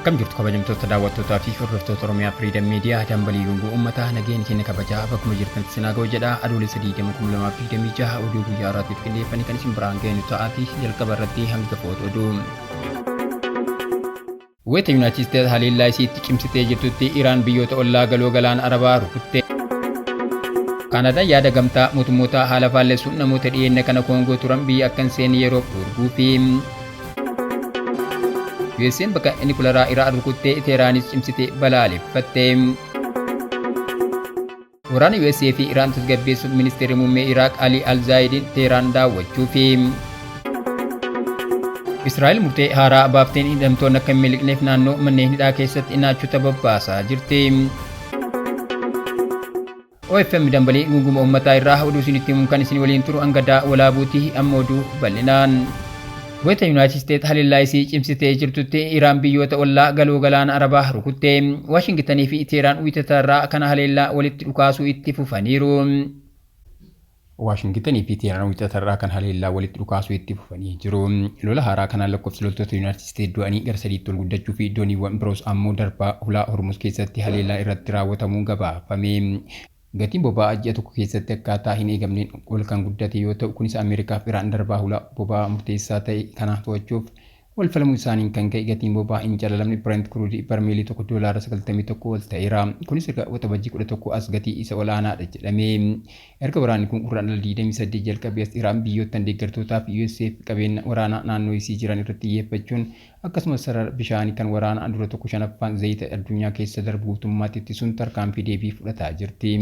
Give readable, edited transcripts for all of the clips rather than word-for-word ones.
Akkam jirtu kabajamtoota daawwattootaa fi hordoftoota Oromiyaa Firiidam Miidiyaa dambalii gunguu uummataa nageenyi keenya kabajaa bakkuma jirtanitti sinaa ga'u jedha. Adoolessa 20, 2026 oduu guyyaa har'aatiif qindeeffanii kan isin biraan geenyu ta'aatii jalqaba irratti hangafoota oduu. Wayita Yuunaayitid Isteets haleellaa isiitti cimsitee jirtutti Iraan biyyoota ollaa galoo galaana Arabaa rukutte. Kaanaadaan yaada gamtaa mootummootaa haala faallessuun namoota dhiyeenya kana Koongoo turan biyya akka hin seenne yeroof dhorkuu fi USA'n bakka nikularaa Iraan rukuttee Teheraanis cimsitee balaaleffatte. Waraana USA fi Iraan tasgabbeessuuf ministeerri muummee Iraaq Ali Al-Zaayidiin Teheraan daawwachuu fi Israa'el murtee haaraa baafteen hidhamtoonni akka hin miliqneef naannoo manneen hidhaa keessatti naachota babbaasaa jirti. OFM dambalii gunguma uummataa irraa oduu isinitti himuun kan isin waliin turu hangadaa walaabuuti amma oduu bal'inaan. Wayita Yuunaayitid Isteets haleellaa isii cimsitee jirtutti Iraan biyyoota ollaa galoo galaana Arabaa rukutte. Waashingitanii fi Teheraan wiixata irraa kana haleellaa walitti dhukaasuu itti fufaniiru. Waashingitanii fi Teheraan wiixata irraa kan haleellaa walitti dhukaasuu itti fufanii jiru. Lola haaraa kanaan lakkoofsi loltoota Yuunaayitid Isteets du'anii gara sadiitti ol guddachuu fi dooniiwwan biroos ammoo darbaa hulaa Hormuz keessatti haleellaan irratti raawwatamuun gabaafame. Gatiin boba'aa ji'a tokko keessatti akkaataa hin eegamneen ol kan guddate yoo ta'u, kunis Ameerikaa fi Iraan darbaa hulaa boba'aa murteessaa ta'e kana to'achuuf wal falmuu isaaniin kan ka'e gatiin boba'aa hin calalamne Brent Crude barmeelii tokko doolaara 91 ol ta'eera. Kunis erga Waxabajjii 11 as gatii isa olaanaadha jedhame. Erga waraanni kun Gurraandhala 28 jalqabee as Iraan biyyoottan deeggartootaa fi USAf qabeenya waraanaa naannoo isii jiran irratti xiyyeeffachuun akkasumas sarara bishaanii kan waraana dura tokko shanaffaan zayita addunyaa keessa darbu guutummaatti ittisuun tarkaanfii deebii fudhataa jirti.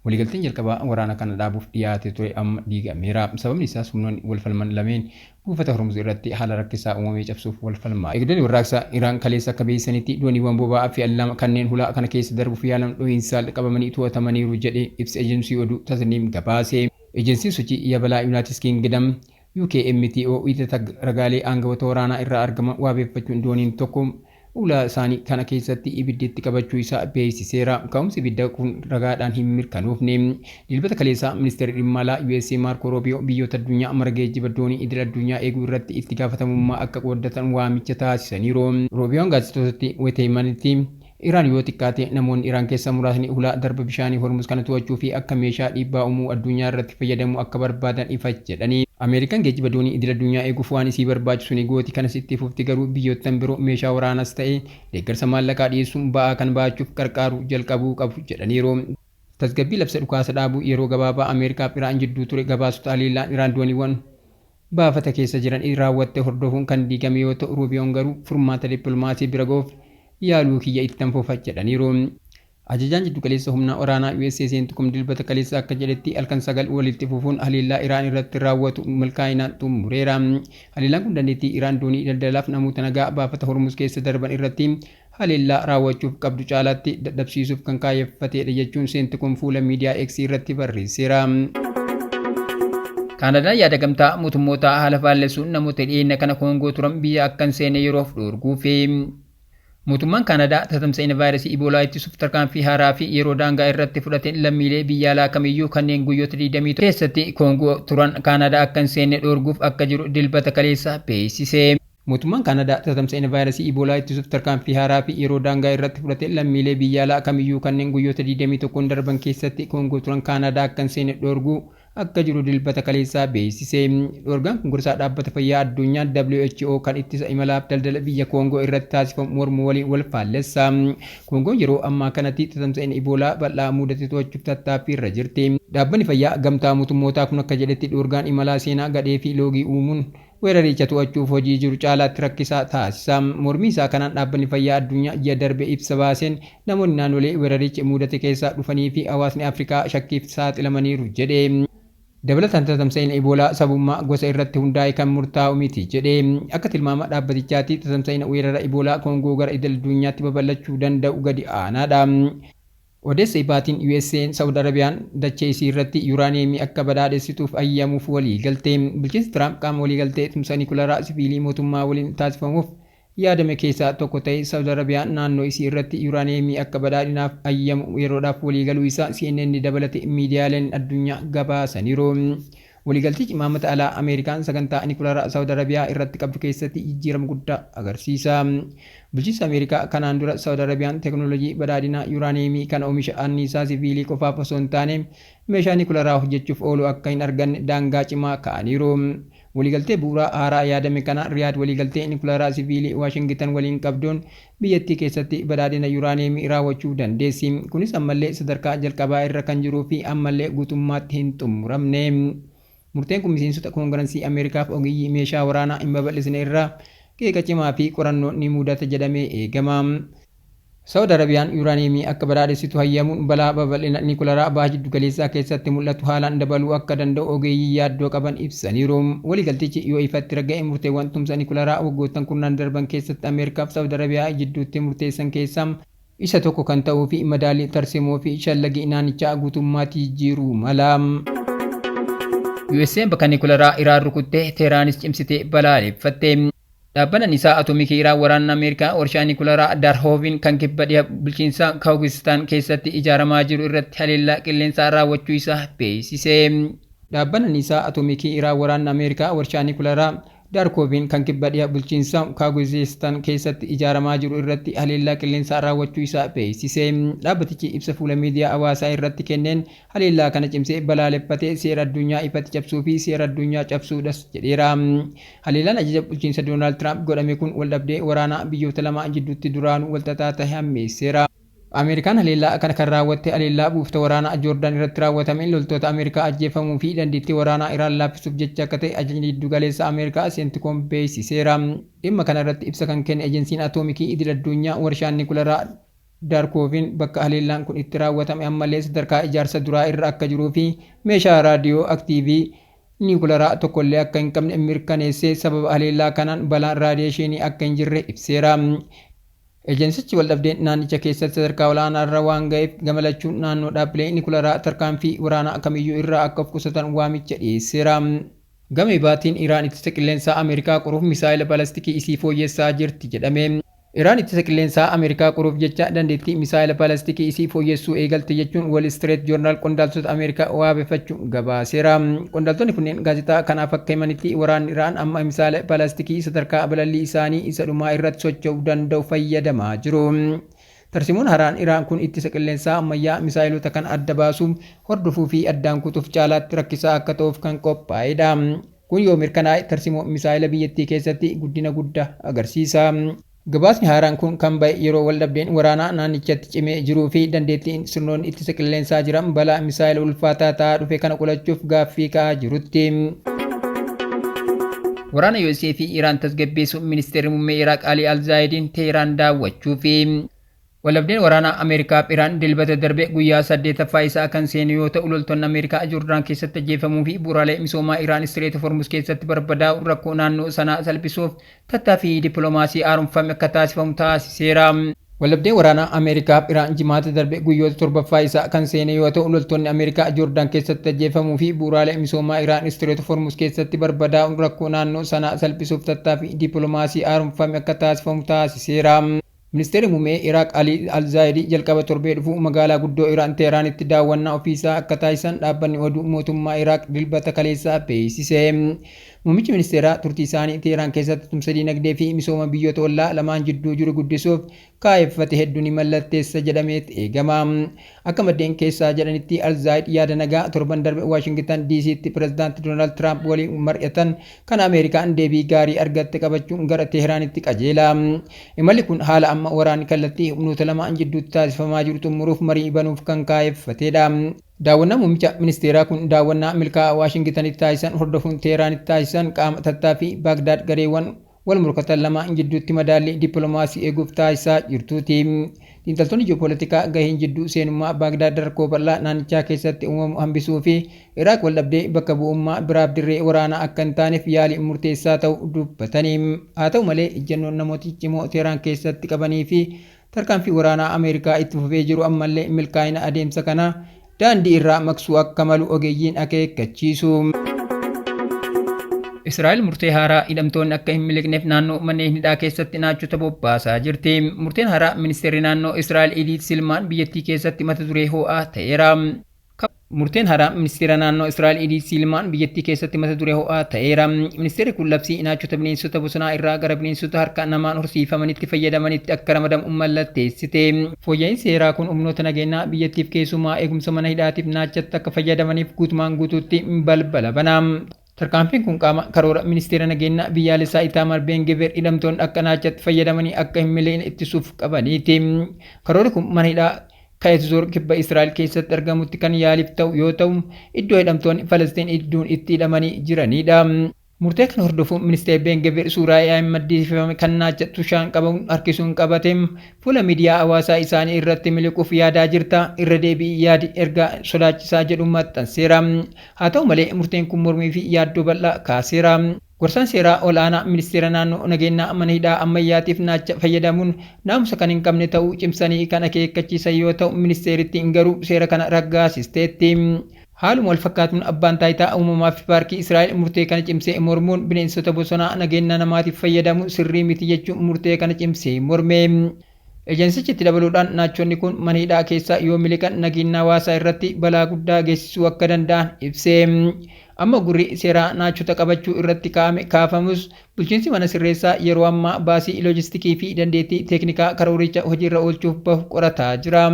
Waliigalteen jalqabaa waraana kana dhaabuuf dhiyaate ture amma diigameera. Sababni isaas humnoonni wal falman lameen buufata Hormuz irratti haala rakkisaa uumame cabsuuf wal falmaa. Eegdonni warraaqsaa Iraan kaleessa akka beeksisanitti dooniiwwan boba'aa fe'an lama kanneen hulaa kana keessa darbuuf yaalan dhohiinsaan qabamanii to'atamaniiru jedhe ibsa ejensii oduu Tasniim gabaase. Ejensiin sochii yabalaa Yunaayitid Kingdam UKMTO wiixata ragaalee aangawoota waraanaa irraa argaman waabeeffachuun dooniin tokko ulaa isaanii kana keessatti ibiddi itti qabachuu isaa beeksiseera. Ka'umsi ibidda kun ragaadhaan hin mirkanoofne. Dilbata kaleessaa ministeerri dhimma alaa USA Maarkoo Roobiyoo biyyoota addunyaa mara geejjiba doonii idil addunyaa eeguu irratti itti gaafatamummaa akka qooddatan waamicha taasisaniiru. Roobiyoon gaazexeessitootatti wayita himanitti Iraan yoo xiqqaate namoonni Iraan keessaa muraasni hulaa darba bishaanii Hormuz kana to'achuu fi akka meeshaa dhiibbaa uumuu addunyaa irratti fayyadamuu akka barbaadan ifa jedhani. Ameerikaan geejjiba doonii idil addunyaa eeguuf waan isii barbaachisu ni gooti, kanas itti fufti, garuu biyyoottan biroo meeshaa waraanas ta'e deeggarsa maallaqaa dhiyeessuun ba'aa kan baachuuf qarqaaruu jalqabuu qabu jedhaniiru. Tasgabbii labsa dhukaasa dhaabuu yeroo gabaabaa Ameerikaa fi Iraan jidduu ture gabaasota haleellaan Iraan dooniiwwan baafata keessa jiran raawwatte hordofuun kan diigame yoo ta'u, Ruubiyoon garuu furmaata dippilomaasii bira ga'uuf yaaluu kiyya ittan fufa jedhaniiru. Ajajaan Jiddugaleessa Humnaa Waraanaa USA Centcom Dilbata kaleessaa akka jedhetti halkan sagal walitti fufuun haleellaa Iraan irratti raawwatu milkaa'inaan xumureera. Haleellaan kun dandeettii Iraan doonii daldalaaf namoota nagaa baafata Hormuz keessa darban irratti haleellaa raawwachuuf qabdu caalaatti dadhabsiisuuf kan kaayyeffateedha jechuun Centcom fuula miidiyaa X irratti barreesseera. Kaanadaan yaada gamtaa mootummootaa haala faallessuun namoota dhiyeenya kana Koongoo turan biyya akka hin seenne yeroof dhorkuufi. Mootummaan Kaanadaa tatamsa'ina vaayirasii Iboolaa ittisuuf tarkaanfii haaraa fi yeroo daangaa irratti fudhateen lammiilee biyya alaa kamiyyuu kanneen guyyoota 21 keessatti Koongoo turan Kaanadaa akka hin seenne dhoorguuf akka jiru Dilbata kaleessaa beeksise. Mootummaan Kaanadaa tatamsa'ina vaayirasii Iboolaa ittisuuf tarkaanfii haaraa fi yeroo daangaa irratti fudhateen lammiilee biyya alaa kamiyyuu kanneen guyyoota 21n darban keessatti Koongoo turan Kaanadaa akka hin seenne dhoorguu akka jiru Dilbata kaleessaa beeksise. Dhoorgaan kun gorsaa Dhaabbata Fayyaa Addunyaa, WHO, kan ittisa imalaaf daldala biyya Koongoo irratti taasifamu mormu waliin wal faallessa. Koongoon yeroo ammaa kanatti tatamsa'ina Iboolaa bal'aa muudate to'achuuf tattaaffii irra jirti. Dhaabbanni Fayyaa Gamtaa Mootummootaa kun akka jedhetti dhoorgaan imalaa seenaa gadhee fi loogii uumuun weeraricha to'achuuf hojii jiru caalaatti rakkisaa taasisa. Mormii isaa kanaan Dhaabbanni Fayyaa Addunyaa ji'a darbe ibsa baaseen namoonni naannolee weerarichi muudate keessaa dhufanii fi hawaasni Afrikaa shakkiif saaxilamaniiru jedhe. Dabalataan tatamsa'ina Iboolaa sabummaa, gosa irratti hundaa'e kan murtaa'u miti jedhe. Akka tilmaama dhaabbatichaatti tatamsa'ina weerara Iboolaa Koongoo gara idil-addunyaatti babal'achuu danda'u gadi aanaadha. Odeessa Ibaatiin USA'n Sa'ud Arabiyaan dachee isii irratti Yuraaniyeemii akka badhaadhessituuf ayyamuuf walii galte. Bulchiinsi Tiraamp qaama waliigaltee tumsa nikularaa siviilii mootummaa waliin taasifamuuf yaadame keessaa tokko ta'e Sa'ud Arabiyaan naannoo isii irratti Yuraaniyeemii akka badhaadhinaaf ayyamu yeroodhaaf waliigaluu isaa CNN dabalate miidiyaaleen addunyaa gabaasaniiru. Waliigaltichi imaammata alaa Ameerikaan sagantaa Niwukilaraa Saawud Arabiyaa irratti qabdu keessatti jijjiirama guddaa agarsiisa. Bulchiinsa Ameerikaa kanaan dura Saawud Arabiyaan teekinooloojii badhaadhina yuuraaniyeemii kan oomisha anniisaa siviilii qofaaf osoo hin taane meeshaa niwukilaraa hojjechuuf oolu akka hin arganne daangaa cimaa kaa'aniiru. Waliigaltee bu'uuraa haaraa yaadame kana Riyaad waliigaltee niwukilaraa siviilii Waashingitan waliin qabduun biyyattii keessatti badhaadhina yuuraaniyeemii raawwachuu dandeessi. Kunis ammallee sadarkaa jalqabaa irra kan jiruu fi ammallee guutummaatti hin xumuramne. Murteen kun miseensota Koongirensii Ameerikaaf ogeeyyii meeshaa waraanaa hin babal'isne irraa qeeqa cimaa fi qorannoo ni mudata jedhamee eegama. Saawud Arabiyaan yuuraaniyeemii akka badhaadhessitu hayyamuun balaa babal'ina niwukilaraa baha jiddu galeessaa keessatti mul'atu haalaan dabaluu akka danda'u ogeeyyii yaaddoo qaban ibsaniiru. Waliigaltichi yoo ifatti ragga'e murteewwan tumsa niwukilaraa waggoottan kurnaan darban keessatti Ameerikaaf Saawud Arabiyaa jidduutti murteessan keessaa isa tokko kan ta'uu fi madaalii tarsiimoo fi shallagii naannichaa guutummaatti jijjiiruu mala. USA'n bakka niwukilaraa Iraan rukuttee Teheraanis cimsitee balaaleffatte. Dhaabbanni anniisaa atoomikii Iraan waraanni Ameerikaa warshaa niwukilaraa Darhoovin kan kibba dhiha bulchiinsa Kaawukistaan keessatti ijaaramaa jiru irratti haleellaa qilleensaa raawwachuu isaa beeksise. Dhaabbanni anniisaa atoomikii Iraan waraanni Ameerikaa warshaa niwukilaraa Daarkooviin kan kibba dhiha bulchiinsa Kaaguzistan keessatti ijaaramaa jiru irratti haleellaa qilleensaa raawwachuu isaa beeksise. Dhaabbatichi ibsa fuula miidiyaa hawaasaa irratti kenneen haleellaa kana cimsee balaaleffatee seera addunyaa ifatti cabsuu fi seera addunyaa cabsuudhas jedheera. Haleellaan ajaja bulchiinsa Doonaald Tiraamp godhame kun waldhabdee waraanaa biyyoota lama jidduutti duraanuu walxaxaa ta'e hammeesseera. Ameerikaan haleellaa kana kan raawwatte haleellaa buufata waraanaa Joordaan irratti raawwatameen loltoota Ameerikaa ajjeefamuu fi dandeettii waraanaa Iraan laaffisuuf jecha akka ta'e ajajni giddu galeessa Ameerikaa Seentikoom beeksiseera. Dhimma kana irratti ibsa kan kenne ejensiin atoomikii idil addunyaa warshaan niwukilaraa Daarkooviin bakka haleellaan kun itti raawwatame ammallee sadarkaa ijaarsa duraa irra akka jiruu fi meeshaa raadiyoo aktiivii niwukilaraa tokkollee akka hin qabne mirkaneessee sababa haleellaa kanaan balaan raadiyeeshinii akka hin jirre ibseera. Ejensichi waldhabdeen naannicha keessatti sadarkaa olaanaa irra waan ga'eef gamalachuun naannoo dhaabbilee niwukilaraa tarkaanfii waraanaa kamiyyuu irraa akka of qusatan waamicha dhiyeesseera. Gama baatiin Iraan ittisa qilleensaa Ameerikaa qoruuf misaa'ila balastikii isii fooyyessaa jirti jedhame. Iraan ittisa qilleensaa Ameerikaa qoruuf jecha dandeettii misaa'ila balastikii isii fooyyessuu eegalte jechuun Wall Street Journal qondaaltota Ameerikaa waabeffachuun gabaaseera. Qondaaltonni kunneen gaazexaa kanaaf akka himanitti waraanni Iraan amma misaa'ila balastikii sadarkaa balallii isaanii isa dhumaa irratti socho'uu danda'u fayyadamaa jiru. Tarsiimoon haaraan Iraan kun ittisa qilleensaa ammayyaa misaa'ilota kan adda baasuuf hordofuu fi addaan kutuuf caalaatti rakkisaa akka ta'uuf kan qophaa'edha. Kun yoo mirkanaa'e tarsiimoo misaa'ila biyyattii keessatti guddina guddaa agarsiisa. Gabaasni haaraan kun kan ba'e yeroo waldhabdeen waraanaa naannichatti cimee jiruu fi dandeettiin sirnoonni ittisa qilleensaa jiran balaa misaa'ila ulfaataa ta'aa dhufe kana qolachuuf gaaffii ka'aa jirutti. Waraana USA fi Iraan tasgabbeessuun ministeerri muummee Iraaq Ali Alzaayidiin Teheraan daawwachuu fi waldhabdeen waraanaa Ameerikaa fi Iraan dilbata darbe guyyaa 8ffaa isaa kan seenu yoo ta'u loltoonni Ameerikaa Joordaan keessatti ajjeefamuu fi bu'uuraalee misoomaa Iraan Istireet Hormuz keessatti barbadaa'u rakkoo naannoo sanaa salphisuuf tattaaffii dippiloomaasii haaromfame akka taasifamu taasiseera. Waldhabdeen waraanaa Ameerikaa fi Iraan jimaata darbe guyyoota 7ffaa isaa kan seene yoo ta'u loltoonni Ameerikaa Joordaan keessatti ajjeefamuu fi bu'uuraalee misoomaa Iraan Istireet Hormuz keessatti barbadaa'u rakkoo naannoo sanaa salphisuuf tattaaffii dippiloomaasii haaromfame akka taasifamu taasiseera. Ministeerri muummee Iraaq Ali Alzaayidii jalqaba torbee dhufu magaalaa guddoo Iraan Teehraanitti daawwannaa ofiisaa akka taasisan dhaabbanni oduu mootummaa Iraaq dilbata kaleessaa beeksise. Muummichi ministeeraa turtii isaanii Teheraan keessatti tumsa dinagdee fi misooma biyyoota ollaa lamaan jidduu jiru guddisuuf kaayeffate hedduu ni mallatteessa jedhameet eegama. Akka maddeen keessaa jedhanitti Alzaayid yaada nagaa torban darbe Waashingitan DC'tti pirezidaanti Doonaald Tiraamp waliin mari'atan kan Ameerikaan deebii gaarii argatte qabachuun gara Teehraanitti qajeela. Imalli kun haala amma waraanni kallattii humnoota lamaan jidduutti taasifamaa jiru xumuruuf marii banuuf kan kaayeffatedha. Daawwannaa muummicha ministeeraa kun daawwannaa milkaa'aa Waashingitanitti taasisan hordofuun Teehraanitti taasisan qaama tattaaffii Baagdaad gareewwan wal morkatan lamaan jidduutti madaallii dippiloomaasii eeguuf taasisaa jirtuuti. Xiinxaltoonni ji'opolitikaa gaheen jidduu seenummaa Baagdaad rakkoo bal'aa naannichaa keessatti uumamu hambisuu fi Iraaq waldhabdee bakka bu'ummaa biraaf dirree waraanaa akka hin taaneef yaalii murteessaa ta'u dubbatanii. Haa ta'u malee ejjennoon namoota ciccimoo Teheraan keessatti qabanii fi tarkaanfii waraanaa Ameerikaa itti fufee jiru ammallee milkaa'ina adeemsa kanaa daandii irraa maqsuu akka malu ogeeyyiin akeekkachiisu. Israa'el murtee haaraa hidhamtoonni akka hin miliqneef naannoo manneen hidhaa keessatti naachota bobbaasaa jirti. Murteen haaraa ministeerri naannoo Israa'el Idiit Silmaan biyyattii keessatti mata duree ho'aa ta'eera. Murteen haaraa ministeera naannoo Israa'el Idii Siilmaan biyyattii keessatti mata duree ho'aa ta'eera. Ministeerri kun labsii naachota bineensota bosonaa irraa gara bineensota harka namaan horsiifamanitti fayyadamanitti akka ramadamu mallatteessite. Fooyya'insi seeraa kun humnoota nageenyaa biyyattiif, keessumaa eegumsa mana hidhaatiif, naachatti akka fayyadamaniif guutumaan guutuutti balbala bana. Tarkaanfiin kun qaama karoora ministeera nageenyaa biyyaalessaa Itaamar Ben-Gvir hidhamtoonni akka naachatti fayyadamanii akka hin miliqne ittisuuf qabaniiti. Karoorri kun mana hidhaa Kaayetzoor kibba Israa'el keessatti argamutti kan yaaliif ta'u yoo ta'u, iddoo hidhamtoonni Falastiin hedduun itti hidhamanii jiranidha. Murtee kana hordofuun ministeerri Ben-Gvir suuraa AI maddisiifame kan naacha tushaan qabamuun harkisuun qabate fuula miidiyaa hawaasaa isaanii irratti "Miliquuf yaadaa jirta, irra deebi'i yaadi" ergaa sodaachisaa jedhu maxxanseera. Haa ta'u malee, murteen kun mormii fi yaaddoo bal'aa kaaseera. Gorsaan seeraa ol'aanaa ministeera naannoo nageenyaa mana hidhaa ammayyaatiif naacha fayyadamuun naamusa kan hin qabne ta'uu cimsanii kan akeekkachiisan yoo ta'u, ministeerittiin garuu seera kana raggaasisteetti. Haaluma wal fakkaatuun, abbaan taayitaa uumamaa fi paarkii Israa'el murtee kana cimsee mormuun, bineensota bosonaa nageenya namaatiif fayyadamuun sirrii miti jechuun murtee kana cimsee morme. Ejensichi itti dabaluudhaan, naachonni kun mana hidhaa keessaa yoo miliqan nageenya hawaasaa irratti balaa guddaa geessisuu akka danda'an ibse. Amma gurri seeraa naachota qabachuu irratti kaa'ame kaafamus, bulchiinsi mana sirreessaa yeroo ammaa baasii loojistikii fi dandeettii teeknikaa karooricha hojiirra oolchuuf bahu qorataa jira.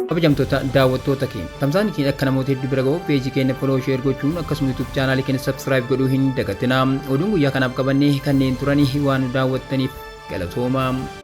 Kabajamtoota daawwattoota keenya, tamsaasni keenya akka namoota hedduu bira ga'u peejii keenya follow, share gochuun, akkasuma YouTube chaanaalii keenya subscribe godhuu hin dagatinaa. Oduun guyyaa kanaaf qabannee kanneen turanii, waan nu daawwattaniif galatoomaa.